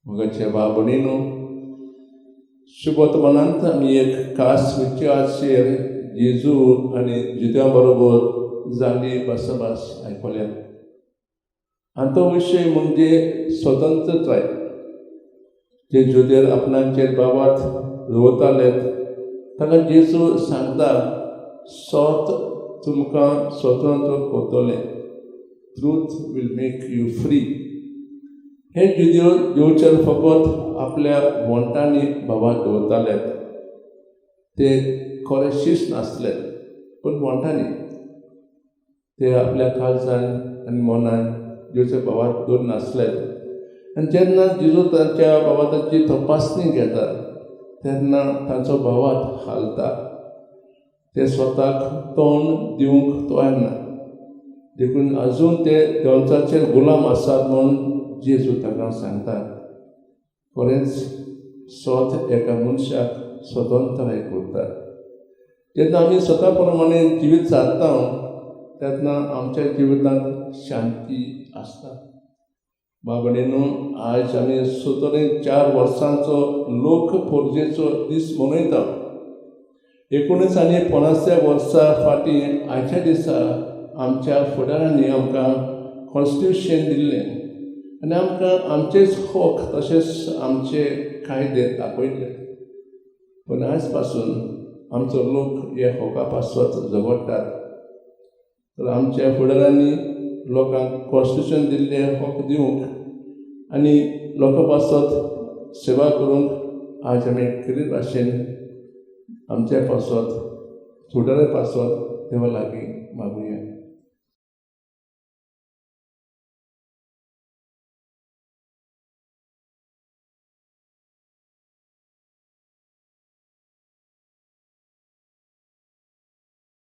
मोगाचे भाव भयणीनो, शुभवर्तमानांत आमी एक खास विचाराचेर जेजू आनी जुद्या बरोबर जाल्ली भासाभास आयकल्या आनी तो विशय म्हणजे स्वतंत्रताय. जे जुदेर आपणाचेर बाबात दवरताले ताका जेजू सांगता, सत तुमकां स्वतंत्र करतलें. Truth will make you free. हे जुदेव देवचेर फकत आपल्या वोंटांनी भावार्थ दवरताले. ते खरे शिस्त नासले, पूण वोंटांनी ते आपल्या काळजान आनी मनान देवच्या भावार्थ दवर नासले. आनी जेन्ना जेजू तांच्या भावार्थाची तपासणी घेता तेन्ना तांचो भावार्थ हालता. ते स्वताक तोंड दिवंक तयार ना, देखून अजून ते देवचाचेर गुलाम आसात म्हूण जेजू ताका सांगता. खरेंच सत एका मनशाक स्वतंत्रताय करता. जेन्ना आमी स्वता प्रमाणे जिवीत सारता तेन्ना आमच्या जिवितांत शांती आसता. भाव भयणीनो, आयज आमी 74 वर्सांचो लोक पुर्जेचो दीस मनयता. 1950 वर्सा फाटीं आयच्या दिसा आमच्या फुडारांनी आमकां कॉन्स्टिट्युशन दिल्लें आनी आमकां आमचेच हक तशेंच आमचे कायदे दाखयले. पूण आयज पासून आमचो लोक हे हका पासत झगडटात. तर आमच्या फुडारांनी लोकांक कॉन्स्टिट्युशन दिल्ले हक दिवंक आनी लोकां पासत सेवा करूंक आज आमी खेरीत भाशेन आमच्या पासत, फुडारा पासत देवा लागीं मागुया.